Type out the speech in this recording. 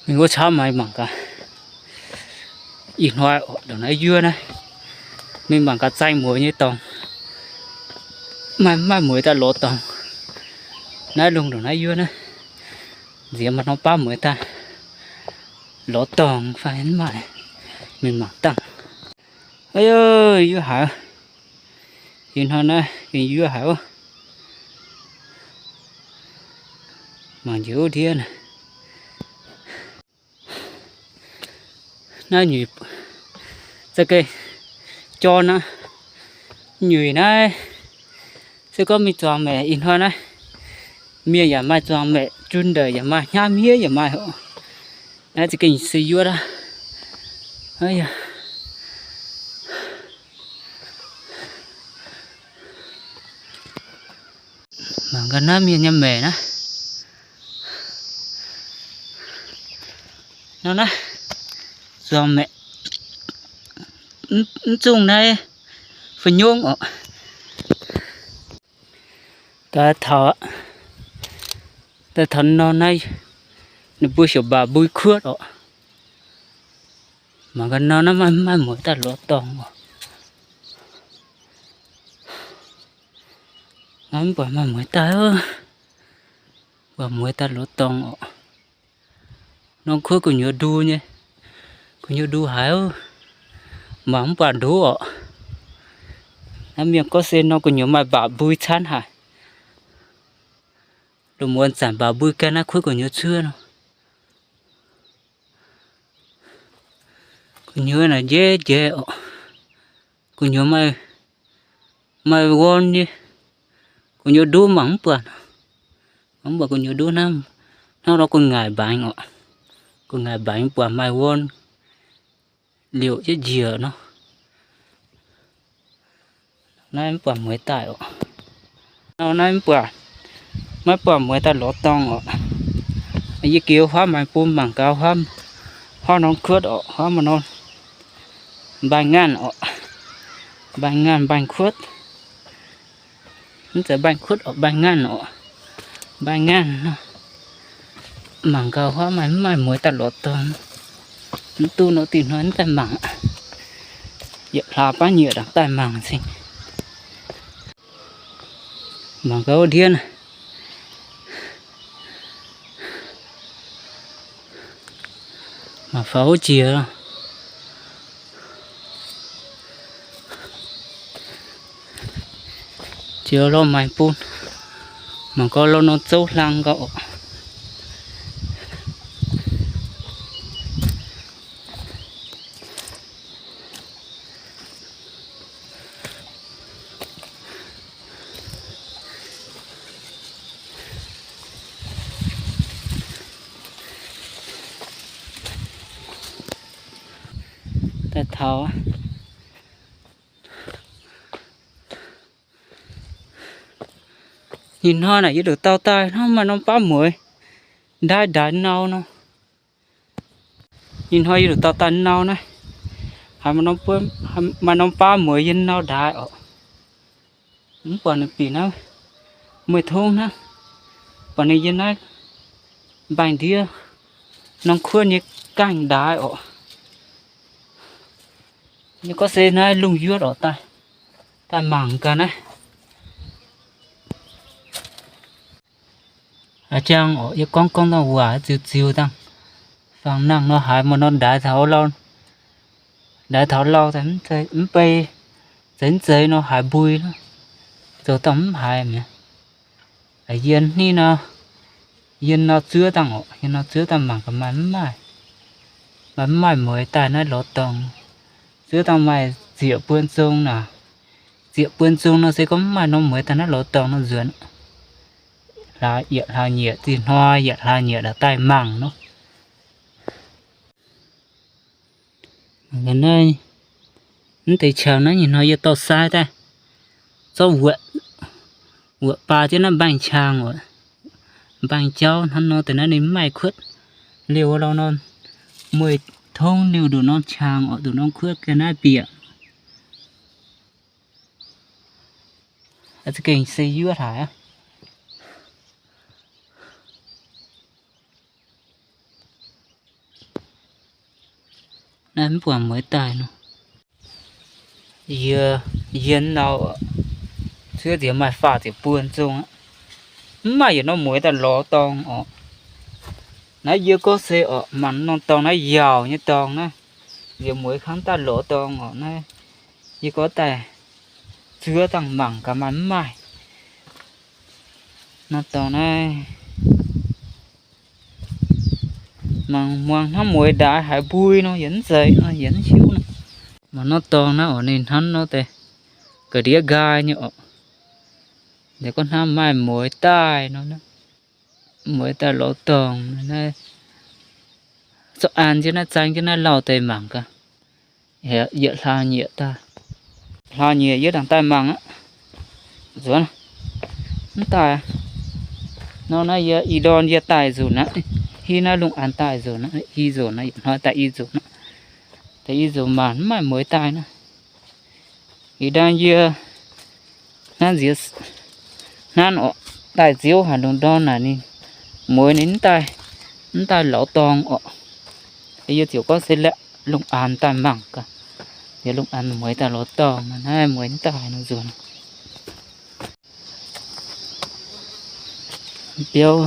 Mingh wuov camv maaih mangc gaax. Ih hnoi ndongc naaiv yuov naaiv, mingh mangc gaax zaeng mueiz nyei dorngx. Maaih, maaih mueiz daaih lorz dorngx. Naaiv lungh ndongc naaiv yuov naaiv, nziex maaih norm baav mueiz daaih lorz dorngx fai mv maaih, mingh mangc dangh. Ov, yuov haic. Ih hnoi naaiv gengh yuov haic oc. Mangc njiec wuov ndiev naaiv. Naaiv nyuic za'gengh jorn aqv. Nyuic naaiv se gorngv mingh zuangx maeqc ih hnoi naaiv, mienh yaac maaih zuangx maeqc, jun ndeic yaac maaih, hnyangx hmien yaac maaih oc. Naaiv za'gengh se yuov aqv. Mangc gaax naaiv mienh nyei maeqc naaiv. Nor naaiv zuangx maeqc, mv zungh naaiv fa'nyungv oc. Daaih taux, daaih taux nor naaiv, ninh mbuo heuc mbaac mbui kuotv oc. Mangc gaax nor naaiv maaih, maaih mueiz daaih lorz dorngx oc. Naaiv mv buatc maaih mueiz daaih, mv buatc mueiz daaih lorz dorngx oc. Norm kuotv gu'nyuoz ndu nyei, gu'nyuoz ndu haic, mangc mv buatc ndoqv oc. Naaiv mienh gorngv se norm gu'nyuoz maaih mbaac mbui canv haic. Lungh muonz zanc mbaac mbui gaengh naaiv kuotv gu'nyuoz cuotv nor. Gu'nyuoz naaic njev njev oc. Gu'nyuoz maaih, maaih worn nyei. Gu'nyuoz nduov mangc mv buatc. Mangc mv buatc gu'nyuoz nduov hnangv. Hnangv nor gu'nguaaic mbaengx oc. Gu'nguaaic mbaengx mv buatc maaih worn liouc jienv njiec nor. Naaiv mv buatc mueiz daaih oc. Nor naaiv mv buatc, maiv buatc mueiz daaih lorz dorngx oc. Yie geh huaav maengx bun mangc gaax huaav, huaav norm kuotv oc, huaav maaih norm mbaengx-ngaanh oc. Mbaengx-ngaanh mbaengx-kuotv. Mv zeiz mbaengx-kuotv oc, mbaengx-ngaanh oc. Mbaengx-ngaanh nor. Mangc gaax huaav maaih mv maaih mueiz daaih lorz dorngx. Mv duqv nor dingh hnoi mv daaih mangc. Yietc hlaax baav nyieqc dangh daaih mangc cing. Mangc gaax wuov ndiev naaiv. Mangc faaux wuov jiex. Jiex lorh maengx bun. Mangc gaax lorh nor zouv hlang gauh oc. Daaih taux nyei hnoi naaic yie nduqc dauh daaih hnangv maaih norm baav mueiz ndaai ndaix nau nor. Ih hnoi yie nduqc dauh daaih nau naaiv, haiz maaih norm baav mueiz yie nau ndaix oc. Mv buatc ninh bieqc naaiv mueiz tongv hnangv, buatc ninh yie naaiv mbaengx-ndiev norm kuotv nyei gaengh ndaix oc. Yie gorngv se naaiv lungh yuotv oc, daaih, daaih mangc gaax naaiv. A'jang oc, yie gorngv gorngv dangh waac ziux ziux dangh, fangx nangh nor haiz maaih nor ndaix taux lauh, ndaix taux lauh mv bei, zeiz mv zeiz nor haiz mbui, zoux dangh mv haiz mi'aqv. Yie hniv nor, yie nor zuov dangh oc, yie nor zuov dangh mangc gaax maaih mv maaih, maaih mv maaih mueiz daaih naaiv lorz dorngx. Zuov dangh maaih ziec buon zong naaic, ziec buon zong nor se gorngv mv maaih norm mueiz daaih naaiv lorz dorngx nor nzuonx. Hlaax yietc hlaax nyieqc zinh hnoi, yietc hlaax nyieqc daaih mangc nor. Naaiv, mv deix qangx naaiv nyei hnoi yie dorh sai daaih, zorqv wuoqc, wuoqc baa jienv naaiv mbaengx-qangx oc, mbaengx-jauv hnangv nor deix naaiv ninh mv maaih kuotv liouh lorh nor, mueiz tongv liouh nduqc norm qangx oc, nduqc norm kuotv ga'naaiv bieqc. Za'gengh se yuov haic aqv. Mv buatc mueiz daaih nor. Yie, yie nor, cuotv nziex maaih faah ziepc buo zong aqv. Mv maaih yietc norm mueiz daaih lorz dorngx orqc. Naaiv yie gorngv se orqc, mangc norm dorngx naaiv yaauc nyei dorngx naaiv, nziex mueiz kangv daaih lorz dorngx orqc. Naaiv yie gorngv daaih zuov dangh mangc gaax maaih mv maaih. Norm dorngx naaiv, mangc muangx hnangv mueiz ndaix haiz mbui nor yietc mv zeiz nor yietc mv hiuv nor. Mangc norm dorngx naaiv orqc, ninh hnamv nor deix ga'ndiev nqaai nyei orqc. Liuz gorngv hnamv maaih mueiz daaih nor, mueiz daaih lorz dorngx naaiv. Zorqv an jienv naaiv, zaang jienv naaiv lauh deix mangc gaax. Yietc hlauv-nyieqc daaih, hlauv-nyieqc yie dangh daaih mangc aqv. Nzuonx mv daaih. Nor naaiv yie ih ndorn yie daaih nzunc aqv. Hiuv naaiv lungh an daaih nzunc aqv, i nzunc aqv, yietc hnoi daaih i nzunc aqv. Daaih i nzunc mangc mv maaih mueiz daaih nor. Ih ndorn yie hnangv nziex, hnangv orqc, daaih nziouv haaix lungh ndorm naaic ninh mueiz ninh mv daaih, mv daaih lorz dorngx orqc. Yie ziouc gorngv se lungh an daaih mangc gaax. Liuz lungh an mueiz daaih lorz dorngx, naaiv mueiz mv daaih nor nzuonx. Biouv